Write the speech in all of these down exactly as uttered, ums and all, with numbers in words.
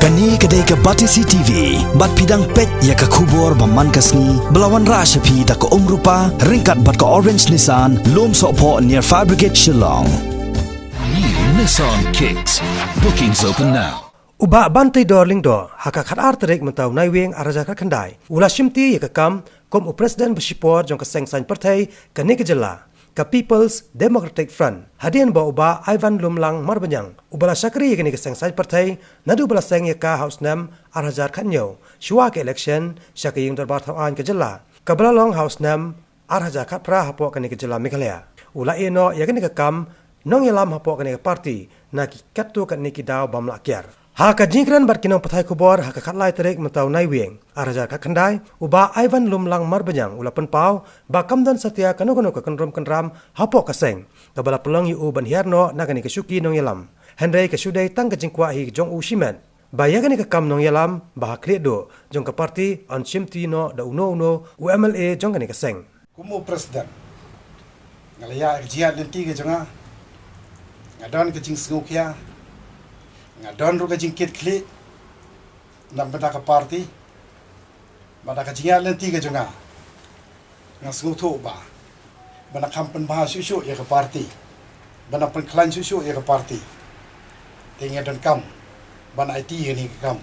Kane ka dei ka Batesi T V, bad phi dang peit ïa ka khubor ba man ka sngi, ba la wanrah sha phi da ka Umrupa, ryngkat bad ka Orange Nissan, Lumsohphoh near Fire Brigade Shillong. New Nissan Kicks. Bookings open now. U Bah Banteidor Lyngdoh, ha ka khatar tarik mynta u Naiwieng arhajar khatkhyndai, u la shimti ïa ka kam kum u President ba shipor jong ka seng saiñ pyrthei kane ka jylla, ka People's Democratic Front. Hadien ba u Bah Ivanlumlang Marbaniang, uba la shakri ïa kane ka seng saiñ pyrthei naduh ba la seng ïa ka ha u snem arhajar khathynñiew, shuwa ka election sha ka ïing dorbar thaw aiñ ka jylla, kaba la long ha u snem arhajar khatphra hapoh kane ka jylla Meghalaya, u la ïehnoh ïa kane ka kam nongïalam hapoh kane ka party na ki katto katne ki daw bym lah kiar. Ha ka jingkren bad ki nongpathai khubor ha ka khatlai tarik mynta u Naiwieng arhajar khatkhyndai, u Bah Ivanlumlang Marbaniang u la pynpaw ba kam don satia kano kano ka kynrum kynram hapoh ka seng kaba la pynlong ïa u ban hiar noh na kane ka shuki nongïalam. Hynrei ka shu dei tang ka jingkwah hi jong u shimet ba ïa kane ka kam nongïalam ba ha khlieh duh jong ka party yn shimti noh da uno uno u M L A jong kane ka seng. Kum u President, nga la ïa ka jingïaid lynti ka jong nga, nga don ka jingsngewkhia, nga don ruh ka jingkitkhlieh na bynta ka party. Bad da ka jingïaid lynti ka jong nga, nga sngewthuh ba, ba nga kham pynbha shuh shuh ïa ka party, ba nga pynkhlaiñ shuh shuh ïa ka party. Te nga donkam ban aiti ïa kane ka kam,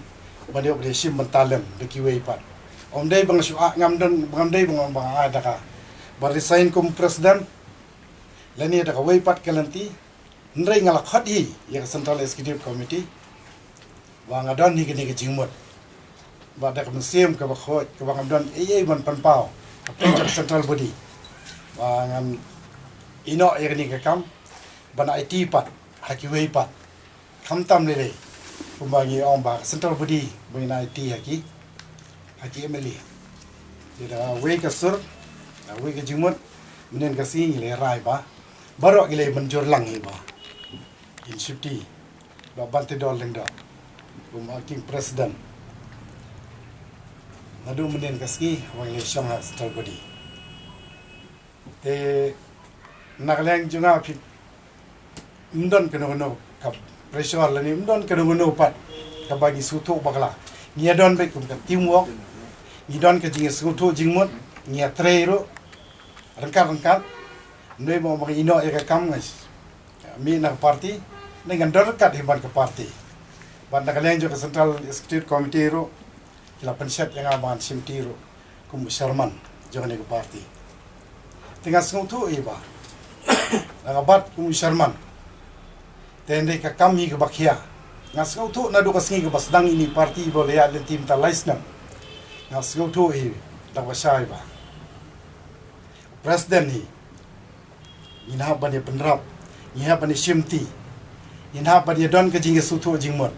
ban ïoh ban ïashim bynta lem da kiwei pat. Ym dei ba nga shu ah, ngam don, ngam dei ba nga, ba nga ai da ka, ba resign kum President, lane da kawei pat ka lynti. Hynrei nga la khot hi ïa ka Central Executive Committee ba nga don hi kane ka jingmut, ba da ka mynsiem kaba khuid, kaba ngam don ei ei ban pynpaw hapdeng jong ka central body, ba ngan ïehnoh ïa kane ka kam, ban aiti pat ha kiwei pat. Khamtam lei lei, kumba ngi ong ba ka central body ba ngin aiti ha ki, ha ki M L A. Te da kawei ka sur, da kawei ka jingmut, mynhynnin ka sngi ngi la rai ba baroh ki la mynjur lang hi ba kin shimti Bah Banteidor Lyngdoh kum acting president. Naduh mynhynnin ka sngi ba ngi la shong ha central body. Te na ka liang jong nga phi, ym don kano kano ka pressure lane ym don kano kano pat kaba ngi sngewthuh bakla. Ngi ïa don beit kum ka teamwork. Ngi don ka jingïasngewthuh jingmut, ngi ïatrei ruh ryngkat ryngkat. Ym dei ba ngi ïehnoh ïa ka kam nga mih na ka party, ngi ngan don ryngkat hi bad ka party. Bad na ka liang jong ka Central Executive Committee ruh ki la pynshet ïa nga ban shimti ruh kum u chairman jong kane ka party. Te nga sngewthuh hi ba la nga bat kum u chairman, te hynrei ka kam hi kaba khia. Nga sngewthuh naduh ka sngi kaba sdang ïa kane ka party ba la ïaid lynti mynta lai snem. Nga sngewthuh hi da kaba shai ba president hi, ngin hap ban ïa pynrap, ngin hap ban ïa shimti, ngin hap ban ïa don ka jingïasngewthuh jingmut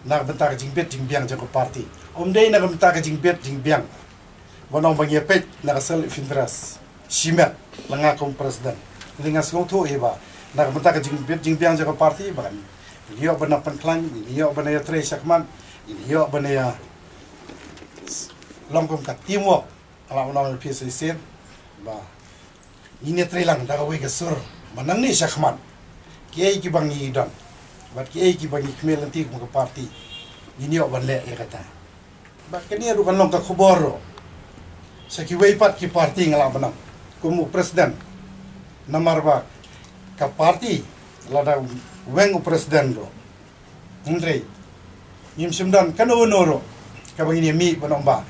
na ka bynta ka jingbit jingbiang jong ka party. Ym dei na ka bynta ka jingbit jingbiang ban ong ba ngi ïa peit na ka self interest shimet, la nga kum president. Te nga sngewthuh hi ba na ka bynta ka jingbit jingbiang jong ka party ba kan ïoh ban pynkhlaiñ, ïoh ban ïatrei shakhmat, ïoh ban ïa long kum ka teamwork. Nga la ong ïa phi sa shisien ba ngin ïatrei lang da kawei ka sur ba nangne shakhmat, kiei kiba ngi don bad kiei kiba ngi khmih lynti kum ka party, ngin ïoh ban leh ïa kata. Bad kane ruh kan long ka khubor ruh sha kiwei pat ki party, nga la ban ong kum u president. Namar ba ka party lada weng u president ruh, hynrei ngim shym don kano kano ruh kaba ngin ïa mih ban ong ba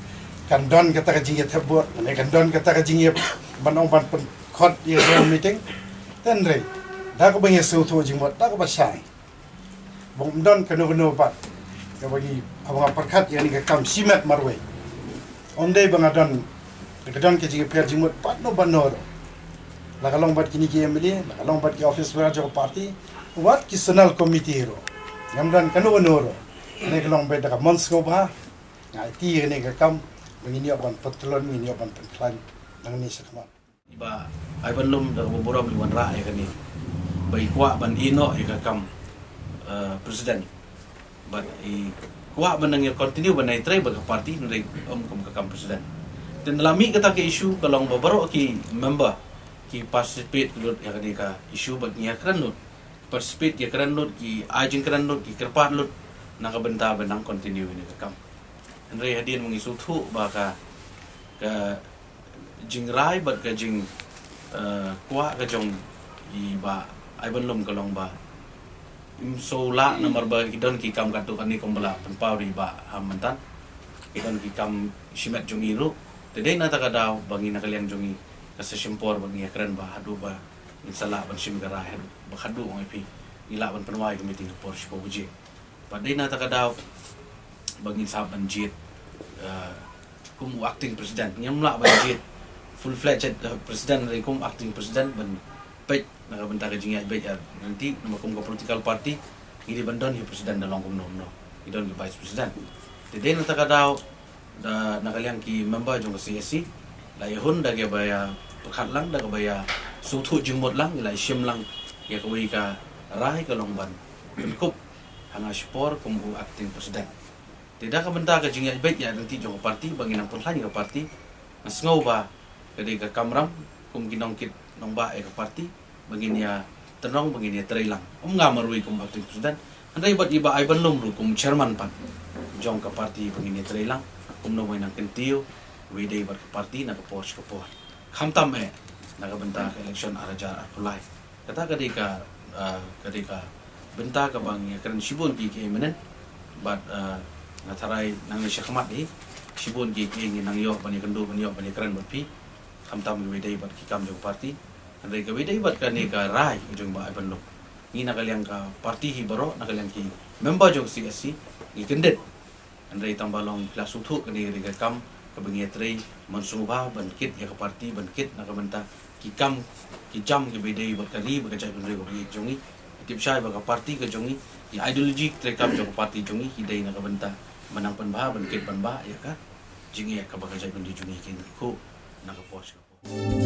kan don kata ka jingïathep vote, ne kan don kata ka jingïa ban ong ban pynkhot ïa ka meeting. Te hynrei da kaba ngi sngewthuh jingmut, da kaba shai, ba ym don kano kano pat kaba ngi, haba nga pyrkhat ïa kane ka kam shimet marwei. Ym dei ba nga don, ka don ka jingïapher jingmut bad no bad no ruh. La ka long bad kine ki M L A, la ka long bad ki office bearer jong ka party, wat ki zonal committee ruh, ngam don kano kano ruh. Kane ka long beit da ka mon sngewbha. Nga aiti ïa kane ka kam ba ngin ïoh ban pyntylun, ngin ïoh ban pynkhlaiñ nangne shakhmat. Bah Ivanlum da kaba burom i wanrah ïa kane ba i kwah ban ïehnoh ïa ka kam, eh, president. Bad i kwah ban nang ïa continue ban nang ïatrei bad ka party, hynrei ym kum ka kam president. Te ynda la mih kata ka issue ka long ba baroh ki member ki participate lut ïa kane ka issue bad ngi ïakren lut. Participate, ïakren lut, ki ai jingkren lut, ki kyrpad lut. na ka bynta ba nang continue ïa kane ka kam. Hynrei hadien ba ngi sngewthuh ba ka, ka jingrai bad ka jing, eh, kwah ka jong i Bah Ivanlum ka long ba im sngewlah namar ba ki don ki kam katto katne kumba la pynpaw da i Bah Ham mynta. Ki don ki kam shimet jong i ruh. Te dei na kata ka daw ba ngi na ka liang jong ngi ka sa shim por ba ngi ïakren ba haduh ba ngin sa lah ban shim ka rai haduh ba haduh ong ïa phi ngi lah ban pynwai ka meeting ha por shiphew baje. Bad dei na kata ka daw ba ngin sa ban jied, eh, kum u acting president. Ngim lah ban jied full fledged, eh, president, hynrei kum acting president ban peit na ka bynta ka jingïaid beit ïa lynti, namar kum ka political party ngi dei ban don hi president da long kumno kumno, ngi don ki vice president. Te dei na kata ka daw da na ka liang ki member jong ka C A C la ïahun da kaba ïa pyrkhat lang, da kaba ïa sngewthuh jingmut lang, la ïa shim lang ïa kawei ka rai ka long ban pynkup ha nga shipor kum u acting president. Te da ka bynta ka jingïaid beit ïa lynti jong ka party ba ngin nang pynhlan ïa ka party, nga sngew ba ka dei ka kamram kum ki nongkit nongbah ïa ka party ba ngin ïa tynrong, ba ngin ïa trei lang. Ym nga marwei kum acting president, hynrei bad i Bah Ivanlum ruh kum chairman pat jong ka party ba ngin ïa trei lang kumno ba ngin nang kyntiew wei dei bad ka party na ka por sha ka por, khamtam eh na ka bynta ka election ar hajar arphew lai. Kata ka dei ka, ah, ka dei ka bynta kaba ngi ïakren shibun ki kiei mynnin. Bad, ah, nga tharai nangne shakhmat hi shibun ki kiei ngi nang ïoh ban ïakynduh, ban ïoh ban ïakren bad phi, khamtam kiwei dei bad ki kam jong ka party. Hynrei kiwei dei bad kane ka rai ka jong Bah Ivanlum, ngi na ka liang ka party hi baroh, na ka liang ki member jong C A C, ngi kyndit. Hynrei tang ba long phi la sngewthuh kane ka dei ka kam kaba ngi ïatrei mynshuwa ban kit ïa ka party, ban kit na ka bynta ki kam ki jam kiba dei bad ka ri bad ka jaitbynriew kaba ïeit jong ngi. Tip shai ba ka party ka jong ngi, ki ideology treikam jong ka party jong ngi ki dei na ka bynta ban nang pynbha, ban kit, ban bah ïa ka jingeh kaba ka jaitbynriew jong ngi kin khuh na ka por sha ka por.